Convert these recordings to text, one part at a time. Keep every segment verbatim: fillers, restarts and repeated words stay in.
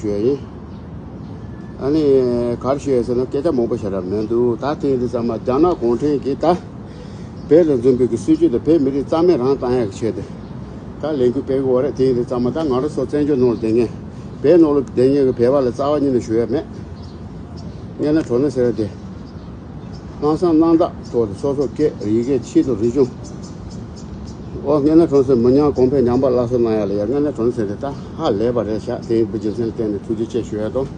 ཞུ་ཡ་ཡིན། ཨ་ནི་ག་རེ་ཞུ་ཡ་ཟེར་ན་སྐད་ཆ་མང་པོ་བཤད་ར་མི་འདུག་ད་དེ་ཡིན་དུས་ཙམ་མ་རྒྱ་ནག་གུང་ཁྲན་གྱིས་ད་བོད་ལ་འཛིན་པའི་གི་སྲིད་ཇུས་དེ་བོད་མི་རིགས་རྩ་མེད་རང་བཏང་ཡ་གི་ཆེད་དུ་ད་ལས་འགུལ་སྤེལ་གི་ཡོད་རེད། དེ་ཡིན་དུས་ཙམ་མ་ད་ང་རང་ཚོ་བཙན་བྱོལ་ནང་ལ་བསྡད་མཁན་བོད་ནང་ལ་བསྡད་མཁན་གི་བོད་པ་ལ་རྩ་བ་ཉིད་ནས་ཞུ་ཡ་མེད། དངོས་གནས་དྲང་གནས་ཟེར་ཡ་དེ། ལྷག་བསམ་རྣམ་དག་ཐོག་ཏུ་སོ་སོ་སྐད་ཡི་གེ་ཆེད་དུ་རིག་གཞུང་། ཨོ་དངོས་གནས་དྲང་གནས་མི་ཉམས་གོང་འཕེལ་ཉམས་པ་སླར་གསོ་གནང་ཡ་ལ་ཡ་དངོས་གནས་དྲང་གནས་དེ་ད་ཧ་ལས་པ་རེད་ཤག་དེ་ཡིན་པའི་རྒྱུ་མཚན་ལ་བརྟེན་ནས་ཐུགས་རྗེ་ཆེ་ཞུ་ཡ་དང་།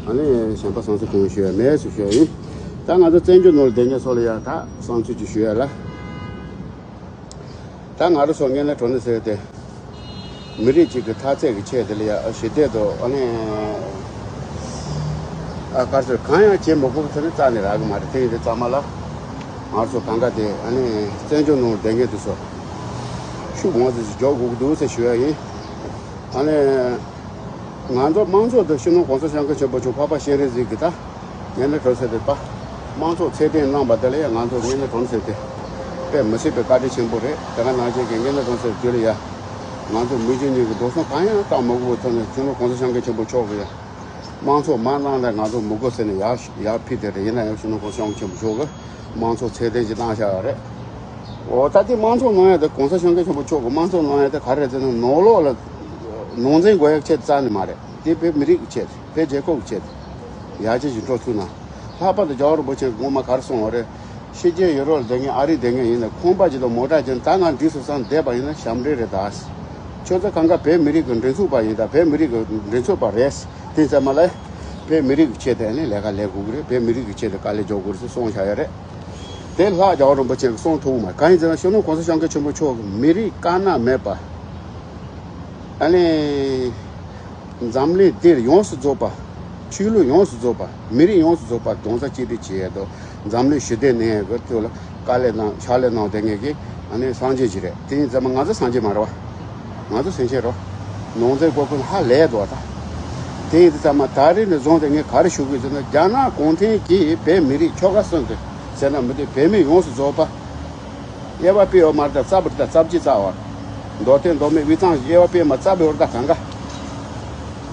ཨ་ནི་གཞན་པ་བསམ་ཚུལ་གང་ཞུ་ཡ་མེད་ཟེར་ཞུ་ཡ་ཡིན། ད་ང་ཚོ་བཙན་བྱོལ་ནང་ལ་བསྡད་མཁན་ཚོ་ལ་ཡ་ད་བསམ་ཚུལ་ཅིག་ཞུ་ཡ་ལ། ད་ང་རང་ཚོ་དངོས་གནས་དྲང་གནས་ཟེར་ཏེ། མི་རིགས་གཅིག་གི་འཐབ་རྩོད་ཀྱི་ཆེད་དེ་ལ་ཡ་ཞི་བདེ་དང་ཨ་ནི་ཨ་དཀར་ཚོད་གང་ཡང་བྱེད་མི་དགོས་པ་ཚོ་ནི་རྩ་ནས་རག་གི་མ་རེད། དེ་ཡིན་དུས་ཙམ་མ་ལ་ང་ཚོ་གང་ག་དེ་ཨ་ནི་བཙན་བྱོལ་ནང་བསྡད་མཁན་དེ་ཚོ་ཤུགས་མང་ཙམ་ཞིག་རྒྱག་དགོས་ཀྱི་འདུག་ཟེར་ཞུ་ཡ་ཡིན། ཨ་ནི་ང་ཚོ་དམངས་གཙོ་དང་སྤྱི་ནོར་གོང་ས་སྐྱབས་མགོན་ཆེན་པོ་མཆོག་འཕགས་པ་སྤྱན་རས་གཟིགས་ཀྱི་ད་དངོས་གནས་དྲང་གནས་ཟེར་ཏེ་ད་དམངས་གཙོ་ཚད་ལྡན་གནང་པ་དེ་ལ་ཡང་ང་ཚོ་དངོས་གནས་དྲང་གནས་ཟེར་ཏེ་དཔེ་མི་སྲིད་པའི་བཀའ་དྲིན་ཆེན་པོ་རེད། དེ་ག་ནང་བཞིན་གྱི་དངོས་གནས་དྲང་གནས་ཟེར་དུས་ལ་ཡ་ང་ཚོ་མི་རྒྱུ་གཉིས་ཀྱི་འགྲོ་སོང་གང་ཡང་བཏང་མ་དགོས་པའི་ཐོག་ནས་སྤྱི་ནོར་གོང་ས་སྐྱབས་མགོན་ཆེན་པོ་མཆོག་གིས་ཡ་དམངས་གཙོ་མ་གནང་ན་ང་ཚོ་མི་དགོས་ཟེར་ནས་ཡར་ཡར་ཕུལ་དེ་རེད། ཡིན་ན་ཡང་སྤྱི་ནོར་གོང་ས་སྐྱབས་མགོན་ཆེན་པོ་མཆོག་གིས་དམངས་གཙོ་ཚད་ལྡན་ཞིག་བཏང་བཞག་ཡོད་རེད། འོ་ད་དེ་དམངས་གཙོ་གནང་ཡ་དེ་གོང་ས་སྐྱབས་མགོན་ཆེན་པོ་མཆོག་གིས་དམངས་གཙོ་གནང་ཡ་དེ་ག་རེ་རེད་ཟེར་ན་ནང་ལོགས་ལ་ནང་འཛིང་དགོས་ཡ་ཆེད་རྩ་ནས་མ་རེད། དེ་བོད་མི་རིགས་ཀྱི་ཆེད་དེ་བོད་རྒྱལ་ཁབ་ཀྱི་ཆེད་དེ་ཡར་རྒྱས་ཀྱི་འགྲོ་ཐུབ་ན། ལྷག་པར་དུ་རྒྱལ་བ་རིན་པོ་ཆེ་གིས་སྔོན་མ་ག་རེ་གསུངས་པ་རེད། ཕྱི་རྒྱལ་ཡུ་རོབ་ལ་བསྡད་མཁན་ཨ་རིར་བསྡད་མཁན་ཡིན་ན་ཁང་པ་ཅིག་དང་མོ་ཊ་ཅིག་ད་ང་འགྲིག་སོང་བསམ་བསྡད་པ་ཡིན་ན་ཞབས་འདྲེན་རེད་ད། ཁྱོད་ཚོ་གང་ག་བོད་མི་རིགས་ཀྱི་མགྲིན་ཚབ་པ་ཡིན་ད། བོད་མི་རིགས་ཀྱི་མགྲིན་ཚབ་པ་རེད། དེ་ཚང་མ་ལ་བོད་མི་རིགས་ཀྱི་ཆེད་དུ་ནི་ལས་ཀ་ལས་དགོས་ཀྱི་རེད། བོད་མི་རིགས་ཀྱི་ཆེད་དུ་དཀའ་ལས་རྒྱག་དགོས་རེད་ཟེར་གསུངས་བཞག་ཡོད་རེད། དེ་ལྷག་རྒྱལ་བ་རིན་པོ་ཆེ་གིས་གསུངས་ཐུབ་མ་གང་ཡིན་ཟེར་ན་སྤྱི་ནོར་གོང་ས་སྐྱབས་མགོན་ཆེན་པོ་མཆོག་གིས་མི་རིགས་དཀར་ནག་མེད་པ། ཨ་ནི། འཛམ་གླིང་འདིར་ཡོངས་སུ་རྫོགས་པ། ཆོས་ལུགས་ཡོངས་སུ་རྫོགས་པ། མི་རིགས་ཡོངས་སུ་རྫོགས་པ་རྡོག་རྩ་གཅིག་སྒྲིལ་བྱེད་ཡས་དང་འཛམ་གླིང་ཞི་བདེ་གནས་ཡས་ཀྱི་ཐོག་ལ་དཀའ་ལས་གནང་ཕྱག་ལས་གནང་བསྡད་མཁན་གྱི་ཨ་ནི་སངས་རྒྱས་ཅིག་རེད། དེ་ཡིན་ཙང་མ་ང་ཚོ་སངས་རྒྱས་མ་རེད་བ། ང་ཚོ་སེམས་ཅན་རེད། ནང་འཛིང་སྐོར་ཁུལ་ཧ་ལས་འདུག་བ་ད། དེ་ཡིན་དུས་ཙང་མ་ད་རེས་ནས་བཟུང་སྟེ་ངས་ག་རེ་ཞུ་དགོས་ཟེར་ན་རྒྱ་ནག་གུང་ཁྲན་གྱིས་བོད་མི་རིགས་ཆོལ་ཁ་གསུམ་དུ་ཟེར་ན་མི་འདུག་བོད་མི་ཡོངས་སུ་རྫོགས་པ། དབྱེ་བ་སྤེལ་བ་མ་རེད་ད། རྩ་བ་རེད་ད། རྩ་བརྒྱུད་རྩ་བ། མདོ་སྟོད་མདོ་སྨད་དབུས་གཙང་དབྱེ་བ་སྤེལ་མ་རྩ་བའི་བར་ད་གང་ག་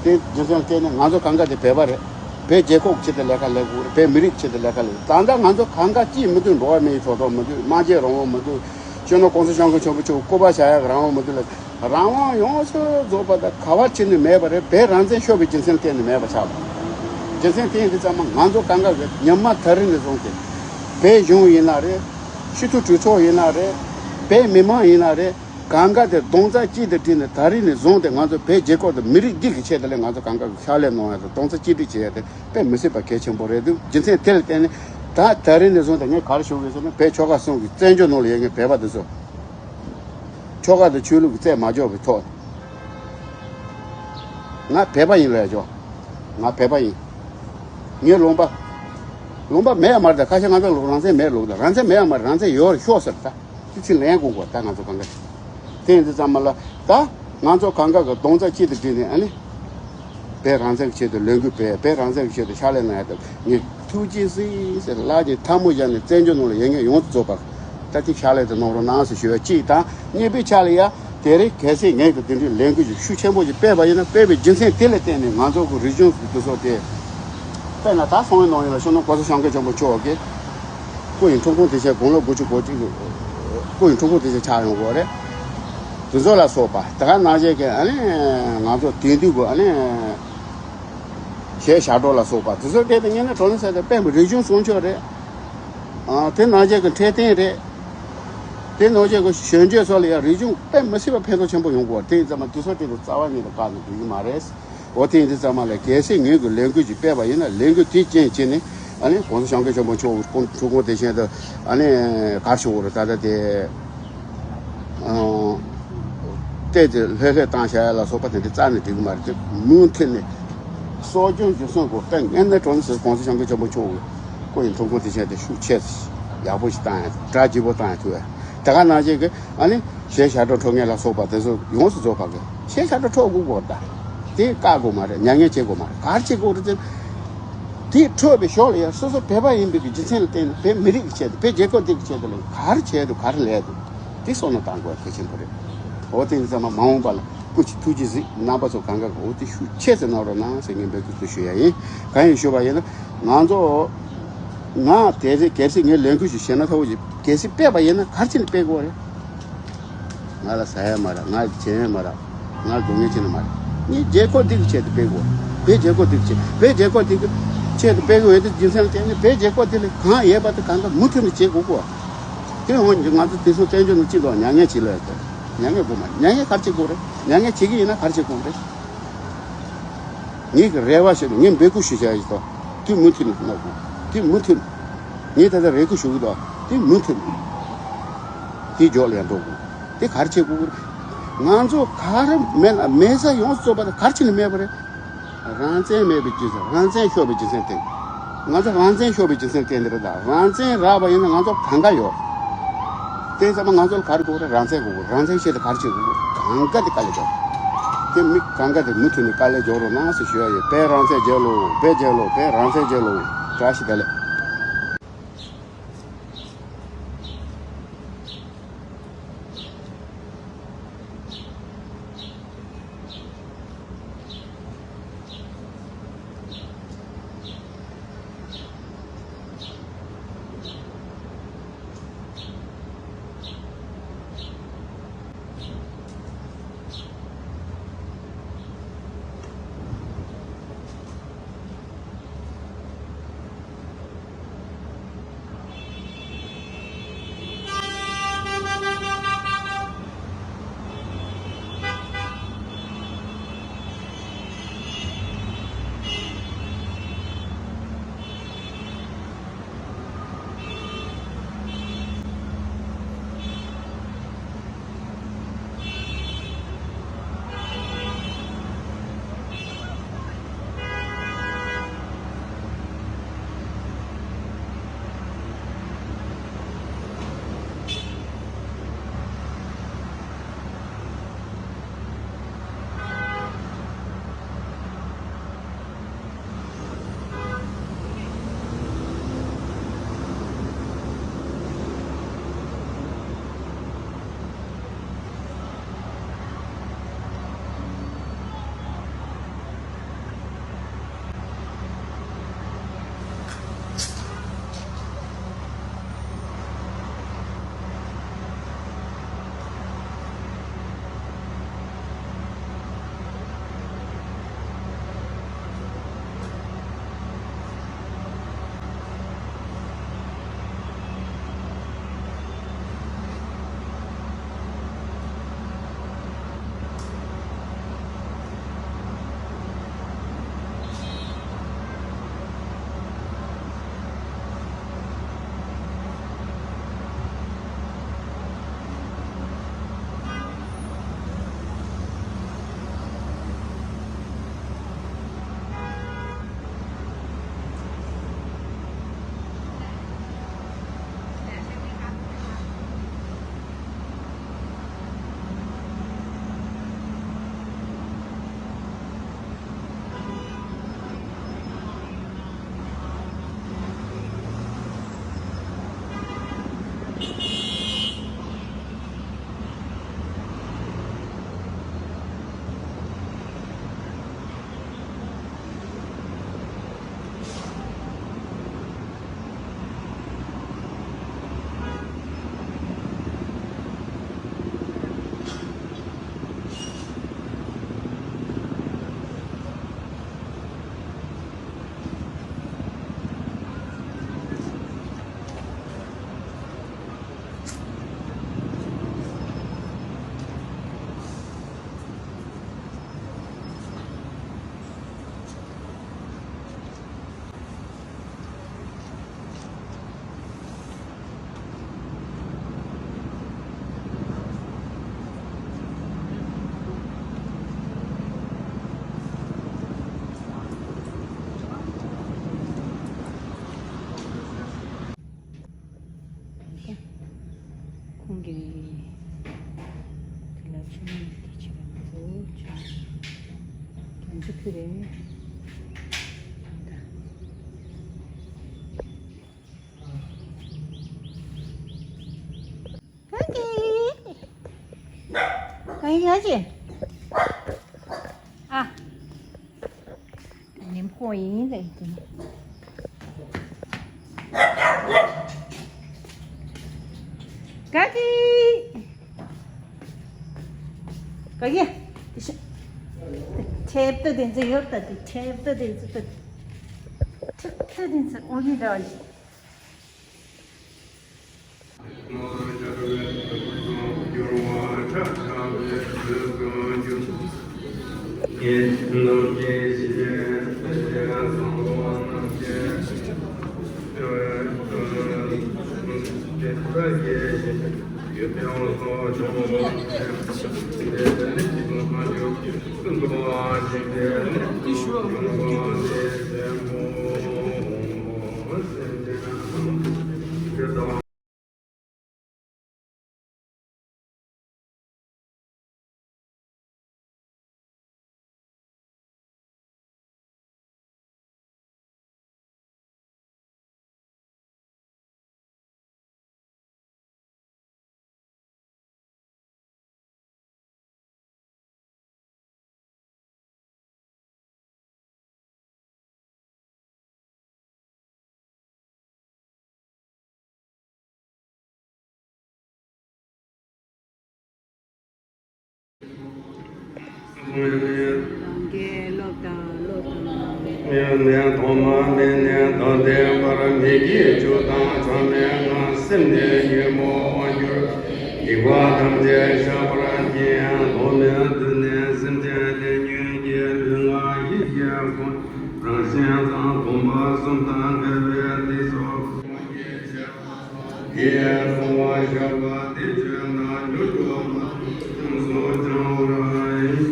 དེ་རྒྱུ་མཚན་བལྟས་ནས་ང་ཚོ་གང་ག་དེ་བོད་པ་རེད། བོད་རྒྱལ་ཁབ་ཆེད་དུ་ལས་ཀ་ལས་དགོས་རེད། བོད་མི་རིགས་ཆེད་དུ་ལས་ཀ་ལས། ད་ལྟ་ང་ཚོ་གང་ག་ཅིས་མི་འདུག་འགྲོ་བ་མིའི་ཐོབ་ཐང་མི་འདུག་སྨྲ་བརྗོད་རང་དབང་མི་འདུག་སྤྱི་ནོར་གོང་ས་སྐྱབས་མགོན་ཆེན་པོ་མཆོག་སྐུ་པར་བཞག་ཡག་རང་དབང་མི་འདུག་ལ། རང་དབང་ཡོངས་སུ་རྫོགས་པ་དང་ག་བ་ཕྱིན་ནས་མེད་པ་རེད། བོད་རང་བཙན་ཤོར་བའི་རྒྱུ་མཚན་བརྟེན་ནས་མེད་པ་ཆགས་པ། རྒྱུ་མཚན་དེ་ཡིན་དུས་ཙམ་མ་ང་ཚོ་གང་ག་གི་ཉི་མ་ད་རིང་ནས་བཟུང་སྟེ་བོད་གཞུང་ཡིན་ན་རེད། སྤྱི་འཐུས་གྲོས་ཚོགས་ཡིན་ན་རེད། བོད་མི་མང་ཡིན་ན་རེད། གང་ག་དེ་རྡོག་རྩ་གཅིག་ཏུ་བསྒྲིལ་ནས་ད་རིང་ནས་བཟུང་སྟེ་ང་ཚོ་བོད་རྒྱལ་ཁབ་དང་མི་རིགས་འདི་གི་ཆེད་དུ་ལས་ང་ཚོ་གང་ག་གི་ཕྱག་ལས་གནང་ཡ་དང་རྡོག་རྩ་གཅིག་སྒྲིལ་བྱེད་ཡ་དེ་དཔེ་མི་སྲིད་པ་གལ་ཆེན་པོ་རེད་འདུག་རྒྱུ་མཚན་དེ་ལ་བརྟེན་ནས་ད་ད་རིང་ནས་བཟུང་སྟེ་ངས་ག་རེ་ཞུ་དགོས་ཟེར་ན་བོད་ཆོལ་ཁ་གསུམ་གི་བཙན་བྱོལ་ནང་ལ་ཡོད་མཁན་བོད་པ་འདི་ཚོ། ཆོལ་ཁ་དང་ཆོས་ལུགས་ཀྱི་རྩོད་མ་རྒྱག་པའི་ཐོག་ང་བོད་པ་ཡིན་ལབ་ཡ་ཅོ། ང་བོད་པ་ཡིན། ངའི་ལུང་པ། ལུང་པ་མེད་ཡ་མ་རེད་ད། ཁ་ཤས་ང་ཚོ་ལུང་རང་བཙན་མེད་ལུགས་ད། རང་བཙན་མེད་ཡ་མ་རེད། རང་བཙན་ཡོད་རེད་ཤོག་ཟེར་ད། དེ་ཚིག་ལན་དགོས་གོ་ད་ང་ཚོ་གང་ག་དེ་ཡིན་དུས་ཙམ་མ་ལ་ད་ང་ཚོ་གང་ག་གི་རྡོག་རྩ་གཅིག་ཏུ་བསྒྲིལ་ནས་ཨ་ནི། བོད་རང་བཙན་གྱི་ཆེད་དུ་ལས་འགུལ་སྤེལ། བོད་རང་བཙན་གྱི་ཆེད་དུ་ཕྱག་ལས་གནང་ཡ་དང་ངས་ཐུགས་རྗེ་གཟིགས་ཟེར་ལག་གི་ཐལ་མོ་སྦྱར་ནས་བཙན་བྱོལ་ནང་ལ་ཡོད་མཁན་ཡོངས་སུ་རྫོགས་པ་ད་ཐེངས་ཕྱག་ལས་དེ་གནང་རོགས་གནང་ཟེར་ཞུ་བ་གཅིག་དང་། གཉིས་པའི་ཆ་ལ་ཡ་དེ་རིང་གལ་སྲིད་ངས་ཀྱི་དེ་འདྲའི་ལས་འགུལ་ཞིག་ཤུགས་ཆེན་པོ་ཞིག་སྤེལ་བ་ཡིན་ན་སྤེལ་བའི་རྒྱུ་མཚན་དེ་ལ་བརྟེན་ནས་ང་ཚོ་གི་རིག་གཞུང་གི་དུས་ཚོད་དེ་དཔེར་ན་ད་སོང་བའི་ནང་ཡིན་ལ་སྤྱི་ནོར་གོང་ས་སྐྱབས་མགོན་ཆེན་པོ་མཆོག་གིས། སྐུ་ཡི་འཁྲུངས་སྐར་དེ་ཆེད་དགུང་ལོ་དགུ་བཅུ་གོ་གཅིག་གི་སྐུ་ཡི་འཁྲུངས་སྐར་དེ་ཆེད་ཆགས་ཡོང་གི་རེད། དེ་ཚོ་ལ་སོགས་པ་དེ་ག་ནང་བཞིན་གྱི་ཨ་ནི་ང་ཚོ་དེང་དུས་ཀྱི་ཨ་ནི་གཞས་ཞབས་བྲོ་ལ་སོགས་པ་དེ་ཚོ་སྐད་དེ་ངས་ནི་དྲང་གནས་ཟེར་ཏེ་དཔེ་མི་རིག་གཞུང་སྲུང་སྐྱོབ་རེད། ཨ་དེ་ནང་བཞིན་གྱི་འཕྲོད་བསྟེན་རེད། དེ་ནང་བཞིན་གྱི་གཞོན་སྐྱེས་ཚོ་ལ་ཡང་རིག་གཞུང་དཔེ་མི་སྲིད་པ་ཕན་ཐོགས་ཆེན་པོ་ཡོང་གི་རེད། དེ་ཡིན་ཙང་མ་དེ་ཚོ་སྐད་དེ་རྩ་བ་ཉིད་ནས་བཀག་ནས་འགྲིག་གི་མ་རེད། འོ་དེ་ཡིན་དུས་ཙམ་མ་ལ་གལ་སྲིད་ངོས་ཀྱི་ལས་འགུལ་ཅིག་སྤེལ་བ་ཡིན་ན་ལས་འགུལ་དེའི་རྐྱེན་བྱས་ནས་ཨ་ནི་༸གོང་ས་༸སྐྱབས་མགོན་ཆེན་པོ་མཆོག་གི་སྐུ་འཁྲུངས་སྐར་དེ་བཞིན་དུ་ཨ་ནི་གར་ཞུ་བོར་ད་ལྟ་དེ་ཨ་བལྟས་ཏེ་ལྷོད་ལྷོད་བཏང་བྱ་ཡ་ལ་སོགས་པ་དེ་འདྲ་རྩ་ནས་འགྲིག་གི་མ་རེད། དེ་མུ་མཐུད་ནས་གསོ་སྐྱོང་རྒྱུན་སྲུང་དགོས། དཔེ་ངན་ནས་གྲོང་ཚོའི་༸གོང་ས་༸སྐྱབས་མགོན་ཆེན་པོ་མཆོག་གི་སྐུ་ཡི་འཁྲུངས་སྐར་དེ་བཞིན་དུ་ཤུགས་ཆེ་ཡག་པོ་ཞིག་བཏང་ཡ་གྲ་རྒྱས་པོ་བཏང་ཡ་ཐུབ་ཡ་དེ་ག་ནང་བཞིན་གི་ཨ་ནི། གཞས་ཞབས་བྲོ་འཁྲབ་མཁན་ལ་སོགས་པ་དེ་ཚོ་ཡོངས་སུ་རྫོགས་པ་གི་གཞས་ཞབས་བྲོ་འཁྲབ་དགོས་གོ་ད། དེ་བཀག་དགོས་མ་རེད། མྱ་ངན་བྱེད་དགོས་མ་རེད། ག་རེ་བྱེད་དགོས་རེད་ཟེར། དེ་འཁྲབ་པའི་ཞོར་ལ་ཡང་སོ་སོ་བོད་པ་ཡིན་པའི་གི་རྒྱུ་མཚན་ལ་བརྟེན་ནས་བོད་མི་རིགས་ཀྱི་ཆེད་དུ་བོད་རྒྱལ་ཁབ་འདི་གི་ཆེད་དུ་ལ་ག་རེ་བྱས་འདུག་ག་རེ་ལས་འདུག་དེ་བསམ་བློ་བཏང་དགོས་གལ་ཆེན་པོ་རེད། འོ་དེ་ཡིན་ཙང་མ་མ་འོངས་པ་ལ་ སྐུ་མཁྱེན། ཐུགས་རྗེ་གཟིགས། རྣམ་པ་ཚོ་གང་ག་འོ་དེ་ཤུགས་ཆེ་ཙམ་གནང་རོགས་གནང་ཟེར་ངས་འབོད་སྐུལ་དུ་ཞུ་ཡ་ཡིན། གང་ཡིན་ཞུ་བ་ཡིན་ན། ང་ཚོ་ང་དེ་རེད། གལ་སྲིད་ངས་ལས་འགུལ་ཞིག་བྱས་ན་ཐོག་ཅིག་གལ་སྲིད་སྤེལ་བ་ཡིན་ན་ག་རེ་བྱས་ནས་སྤེལ་དགོས་རེད། ང་ལ་ཟ་ཡ་མ་རག་ང་ལ་བྱེད་ཡ་མ་རག་ང་ལ་སྡུག་བསྔལ་བྱེད་ནི་མ་རེད། ངས་རྒྱལ་ཁབ་འདི་གི་ཆེད་དུ་སྤེལ་དགོས། བོད་རྒྱལ་ཁབ་འདི་གི་ཆེད། བོད་རྒྱལ་ཁབ་འདི་གི་ཆེད་དུ་སྤེལ་དགོས་ཡོད་དེ། རྒྱུ་མཚན་ལ་བརྟེན་ནས་བོད་རྒྱལ་ཁབ་འདི་ལ་གང་ཡོད་པ་དེ་གང་ག་མུ་མཐུད་ནས་བྱེད་དགོས་གོ། དེ་འོན་ཀྱང་ང་ཚོ་དེ་ཚོ་བཙན་བྱོལ་ནང་སྤྱི་ཚོགས་མྱ་ངན་བྱེད་ལ་ཡོད་དེ། མྱ་ངན་དགོས་མ་རེད། མྱ་ངན་ག་རེ་བྱེད་དགོས་རེད། མྱ་ངན་བྱེད་ཀྱི་ཡིན་ན་ག་རེ་བྱེད་དགོས་རེད། ངེད་ཀྱི་རེ་བ་ཞུ་ནས་ངས་འབོད་སྐུལ་ཞུ་བྱ་ཡིན་ཏོ། དེ་མུ་མཐུད་ནས་གནང་དགོས། དེ་མུ་མཐུད་ནས། ངས་ད་ལྟ་རེ་སྐུལ་ཞུ་གི་འདུག་དེ་མུ་མཐུད་ནས། དེ་མགྱོགས་ལ་ཡར་འགྲོ་དགོས། དེ་ག་རེ་བྱེད་དགོས་རེད། ང་ཚོ་ག་རེ་མེད་ལ་མེད་ས་ཡོངས་སུ་རྫོགས་པ་དེ་ག་རེ་བྱས་ནས་མེད་པ་རེད། རང་བཙན་མེད་པའི་རྒྱུ་མཚན། རང་བཙན་ཤོར་བའི་རྒྱུ་མཚན་དེ། ང་ཚོ་རང་བཙན་ཤོར་བའི་རྒྱུ་མཚན་དེ་འདི་རེད་ད། རང་བཙན་རག་པ་ཡིན་ན་ང་ཚོ་གང་ག་ཡོད། དེ་ཚང་མ་ང་ཚོ་ལ་ག་རེ་དགོས་རེད། རང་བཙན་དགོས་དགོས། རང་བཙན་ཆེད་དུ་ག་རེ་བྱེད་དགོས་གང་ག་དེ་དཀའ་ལས་རྒྱག་དེ་མི་གང་ག་དེ་མུ་མཐུད་ནས་དཀའ་ལས་རྒྱག་རོགས་གནང་ཟེར་ཞུ་ཡ་ཡོད། བོད་རང་བཙན་རྒྱལ་ལོ། བོད་རྒྱལ་ལོ། བོད་རང་བཙན་རྒྱལ་ལོ། བཀྲ་ཤིས་བདེ་ལེགས། ཁོང་གིས་དེ་ལ་ཆུ་མིག་དེ་བྱེད་པ་ང་ཚོ་ཆུ་རྒྱ་མཚོ་ཁུལ་རེད། ཨ་ཅེ། ཨ་ཅེ། ཁོ་ཡིན་ལེ་ཀྱི། ག་གི། ག་གི། ཁྲེབ་ཏུ་དེ་ཚོ་ཡོད་ད་དེ་ཁྲེབ་ཏུ་དེ་ཚོ་ཏུ། ཁྲེབ་ཏུ་དེ་ཚོ་ཨོ་ཡི་འདྲ་བ་ཞིག་རང་གིས་སློབ་དང་སློབ་དང་། མེད་ནས་ཐོག་མ་མེད་ནས་ད་ལྟའི་བར། མི་དགེ་བཅུ་དང་མཆོག་མེད་ལྔ། སེམས་ནི་ཉོན་མོངས་དབང་གྱུར། སྡིག་པ་ཐམས་ཅད་བཤགས་པར་བགྱི། ཐོག་མེད་དུས་ནས་སེམས་ཅན་ལས་ཉོན་གྱི་ལུས་ངག་ཡིད་ཀྱི་སྒོ་རང་བཞིན་དང་སྡོམ་པ་གསུམ་དང་འགལ་བའི་སྡིག་སོགས། དེ་ཡང་གསང་བ་བཤགས་པ་དེ་བརྗོད་ན་མྱུར་དུ་མ་ཐོབ། ཡོངས་སུ་བྱང་བར་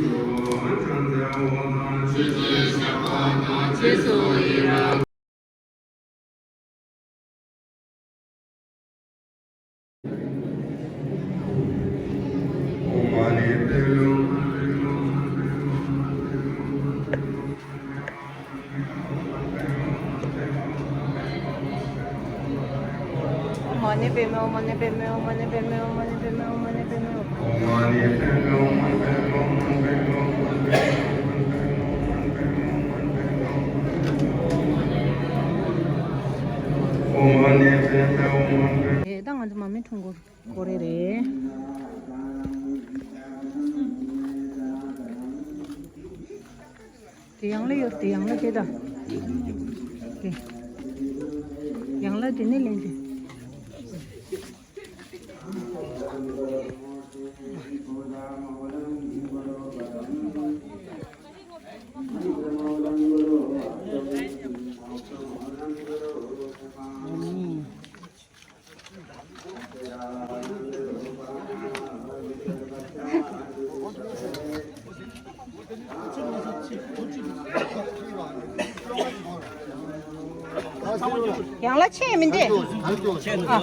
ཞུ། ཕྱག་འཚལ་བ་དང་ཆོས་ཀྱི་བཤགས་པ་དང་རྗེས་སུ་ཡི་རང་། ད་ང་ཚོ་མར་མེ་ཁྲོམ་སྐོར་སྐོར་རེ་རེད། དེ་ཡང་ལ་ཡོད། དེ་ཡང་ལ་དེ་དང་། དེ། ཡང་ལ་དེ་ནས་ལེན་དེ། ཡང་ལ་ཆེ་མི་འདི། ཨ།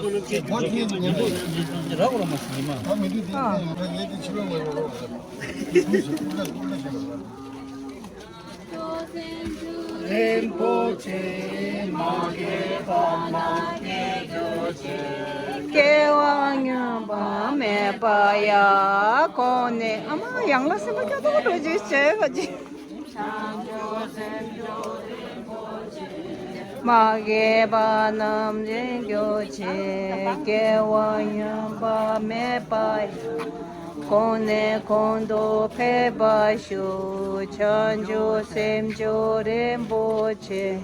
རིན་པོ་ཆེ་མ་རྒན་པ་ན་རྒས་གྱུར་ཅིག་སྐྱེ་བ་ཉམས་པ་མེད་པ་ཡང་། གོང་ནས་ཨ་མ་ཡང་ལ་སེམས་པ་སྐྱོ་ཏོག་འགྲོ་ཅིག་བྱས་པ་ཅིག་མ་རྒན་པ་རྣམས་རྒན་གྱུར་ཅིག་སྐྱེ་བ་ཉམས་པ་མེད་པ་ཡང་། གོང་ནས་གོང་དུ་འཕེལ་བར་ཤོག་བྱང་ཆུབ་སེམས་མཆོག་རིན་པོ་ཆེ།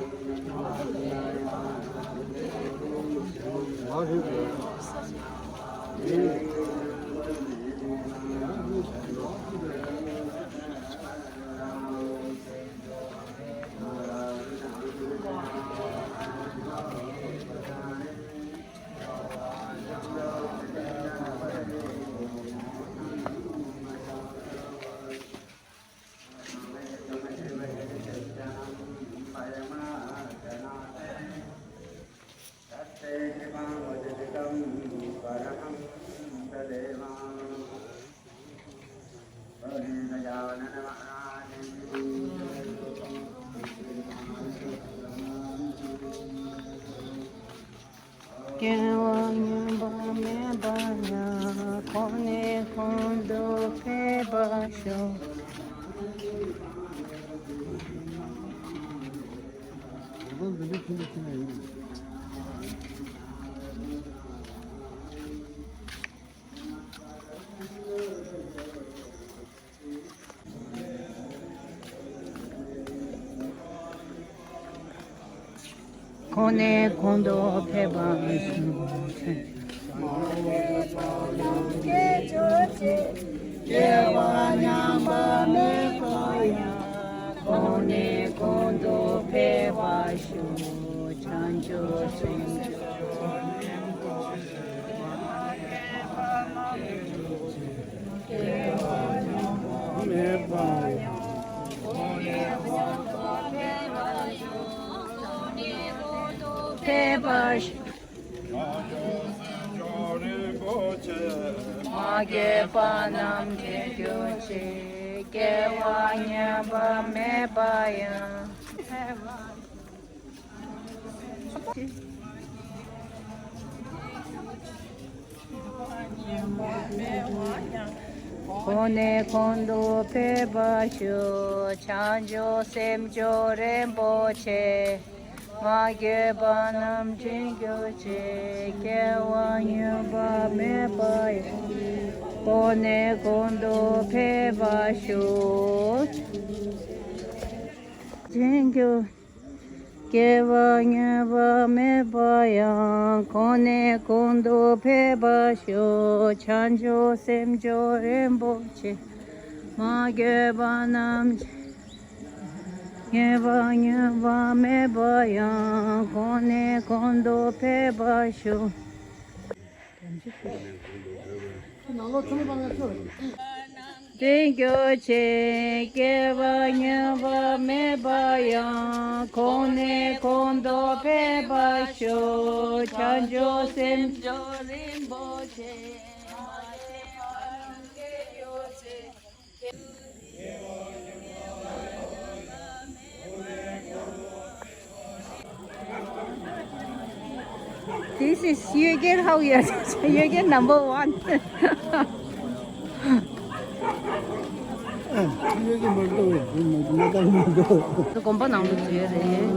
སྐྱེ་བ་ཉམས་པ་མེད་པ་ཡང་། གོང་ནས་གོང་དུ་འཕེལ་བར་ཤོག་གོང་ནས་གོང་དུ་འཕེལ་བར་ཤོག། སྐྱེ་བ་ཉམས་པ་མེད་པ་ཡང་། གོང་ནས་གོང་དུ་འཕེལ་བར་ཤོག། བྱང་ཆུབ་སེམས་མཆོག་འཕེལ་བར་ཤོག། མ་རྒན་པ་རྣམས་དྲན་གྱུར་ཅིག། སྐྱེ་བ་ཉམས་པ་མེད་པ་ཡང་། གོང་ནས་གོང་དུ་འཕེལ་བར་ཤོག། བྱང་ཆུབ་སེམས་མཆོག་རིན་པོ་ཆེ། མ་རྒན་པ་རྣམས་དྲན་གྱུར་ཅིག། སྐྱེ་བ་ཉམས་པ་མེད་པ་ཡང་། གོང་ནས་གོང་དུ་འཕེལ་བར་ཤོག། དྲན་གྱུར། སྐྱེ་བ་ཉམས་པ་མེད་པ་ཡང་། གོང་ནས་གོང་དུ་འཕེལ་བར་ཤོག། བྱང་ཆུབ་སེམས་མཆོག་རིན་པོ་ཆེ། མ་རྒན་པ་རྣམས་ཉམས་པ་ཉམས་པ་མེད་པ་ཡང་། གོང་ནས་གོང་དུ་འཕེལ་བར་ཤོག། དྲན་གྱུར་ཅིག། སྐྱེ་བ་ཉམས་པ་མེད་པ་ཡང་། གོང་་ནས་གོང་དུ་འཕེལ་བར་ཤོག། བྱང་ཆུབ་སེམས་མཆོག་རིན་པོ་ཆེ། This is Yue Gen Hao Yue, Yue Gen number one. དགོན་པ་ནང་དུ་བྱས་རེད།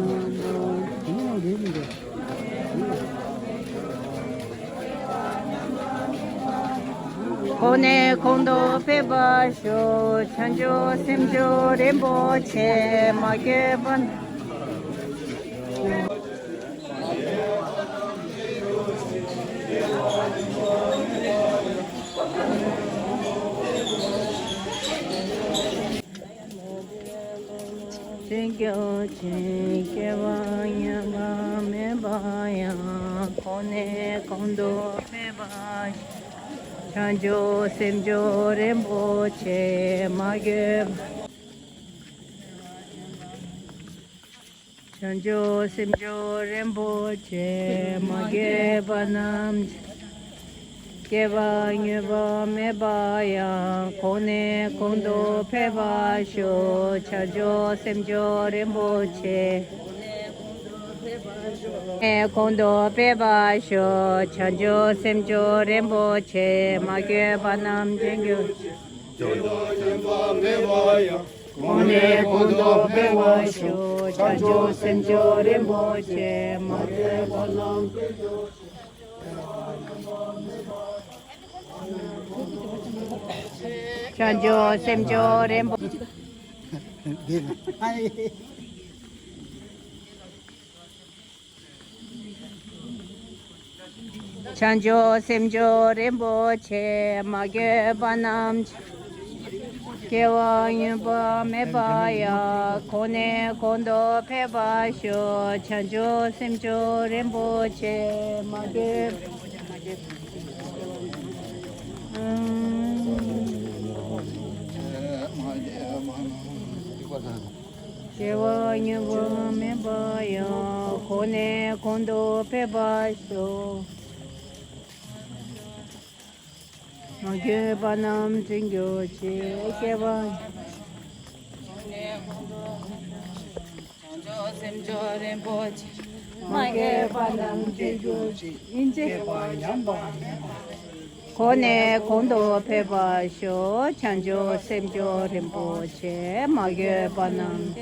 གོང་ནས་གོང་དུ་འཕེལ་བར་ཤོག། བྱང་ཆུབ་སེམས་མཆོག་རིན་པོ་ཆེ། མ་རྒན་པ། དྲན་གྱུར་ཅིག། སྐྱེ་བ་ཉམས་པ་མེད་པ་ཡང་། གོང་ནས་གོང་དུ་འཕེལ་བར་ཤོག། བྱང་ཆུབ་སེམས་མཆོག་རིན་པོ་ཆེ། མ་རྒན་པ། བྱང་ཆུབ་སེམས་མཆོག་རིན་པོ་ཆེ། མ་རྒན་པ་རྣམས། སྐྱེ་བ་ཉམས་པ་མེད་པ་ཡང་། གོང་ནས་གོང་དུ་འཕེལ་བར་ཤོག། བྱང་ཆུབ་སེམས་མཆོག་རིན་པོ་ཆེ། གོང་ནས་གོང་དུ་འཕེལ་བར་ཤོག། བྱང་ཆུབ་སེམས་མཆོག་རིན་པོ་ཆེ། མ་རྒན་པ་རྣམས་དྲན་གྱུར། གོང་ནས་གོང་དུ་འཕེལ་བར་ཤོག། བྱང་ཆུབ་སེམས་མཆོག་རིན་པོ་ཆེ། མ་རྒན་པ་རྣམས། བྱང་ཆུབ་སེམས་མཆོག་རིན་པོ། བྱང་ཆུབ་སེམས་མཆོག་རིན་པོ་ཆེ། མ་རྒན་པ་རྣམས། སྐྱེ་བ་ཉམས་པ་མེད་པ་ཡང་། གོང་ནས་གོང་དུ་འཕེལ་བར་ཤོག། བྱང་ཆུབ་སེམས་མཆོག་རིན་པོ་ཆེ། མ་རྒན། སྐྱེ་བ་ཉམས་པ་མེད་པ་ཡང་། གོང་ནས་གོང་དུ་འཕེལ་བར་ཤོག། མ་རྒན་པ་རྣམས་དྲན་གྱུར་ཅིག། སྐྱེ་བ། བྱང་ཆུབ་སེམས་མཆོག་རིན་པོ་ཆེ། མ་རྒན་པ་རྣམས་དྲན་གྱུར་ཅིག། ཨིན་ཅི། གོང་ནས་གོང་དུ་འཕེལ་བར་ཤོག། བྱང་ཆུབ་སེམས་མཆོག་རིན་པོ་ཆེ། མ་རྒན་པ་རྣམས།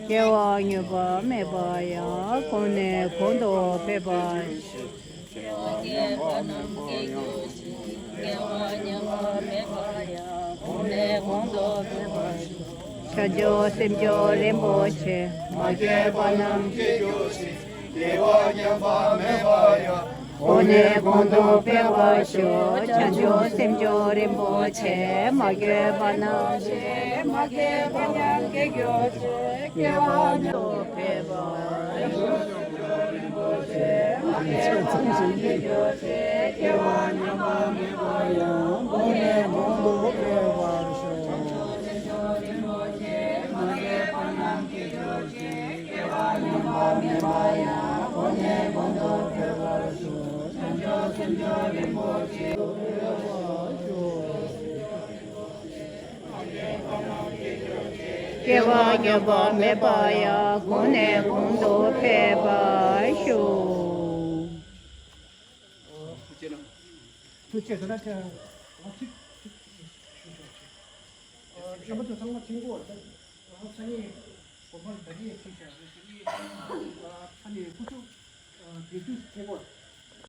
སྐྱེ་བ་མྱོང་བ་མེད་པ་ཡང་། གོང་ནས་གོང་དུ་འཕེལ་བར་ཤོག་སྐྱེ་བ་ཉམས་པ་མེད་པ་ཡང་། སྐྱེ་བ་ཉམས་པ་མེད་པ་ཡང་། གོང་ནས་གོང་དུ་འཕེལ་བར་ཤོག་བྱང་ཆུབ་སེམས་མཆོག་རིན་པོ་ཆེ། མ་སྐྱེས་པ་རྣམས་སྐྱེ་གྱུར་ཅིག་སྐྱེ་བ་ཉམས་པ་མེད་པ་ཡང་། གོང་ནས་གོང་དུ་འཕེལ་བར་ཤོག་བྱང་ཆུབ་སེམས་མཆོག་རིན་པོ་ཆེ། མ་སྐྱེས་པ་རྣམས་སྐྱེ། མ་སྐྱེས་པ་རྣམས་སྐྱེ་གྱུར་ཅིག་སྐྱེ་བ་ཉམས་པ་མེད་པ་ཡང་། སྐྱེས་པ་ཉམས་པ་མེད་པ་ཡང་། གོང་ནས་གོང་དུ་འཕེལ་བར་ཤོག་བྱང་ཆུབ་སེམས་མཆོག་རིན་པོ་ཆེ། མ་སྐྱེས་པ་རྣམས་སྐྱེ་གྱུར་ཅིག་སྐྱེ་བ་ཉམས་པ་མེད་པ་ཡང་། གོང་ནས་གོང་དུ་འཕེལ་བར་ཤོག་བྱང་ཆུབ་སེམས་མཆོག་རིན་པོ་ཆེ། སྐྱེ་བ་ཉམས་པ་མེད་པ་ཡང་། གོང་ནས་གོང་དུ་འཕེལ་བར་ཤོག་ཐུགས་རྗེ་གནང་། ཐུགས་རྗེ་གནང་། ཨ་ཚིག་ཚིག་ཞུ་ཆོག་ཆེ། ཨ་བསམ་པ་དང་ཚང་མ་ཚིག་གོ་ད། ཨ་སང་ཉིན་དགོན་པར་བདག་ཉིད་ཚིག་བྱ་རེད་ཟེར་ཨ་ཨ་ནི་སྐུ་ཚུགས་ཨ་དགེ་ཚུལ་ཚེ་གོ།